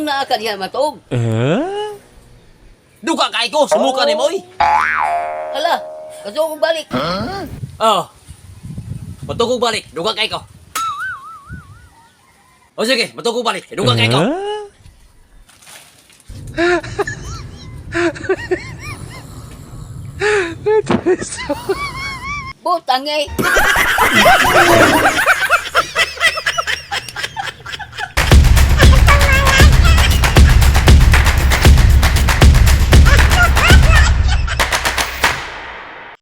naa ka diha matog? Duga kay ko, sumuka nimo oy. Hala, kaso kong balik. Oh. Matugog balik, duga kay ko. O sige, matugog balik, duga kay ko. Butang eh.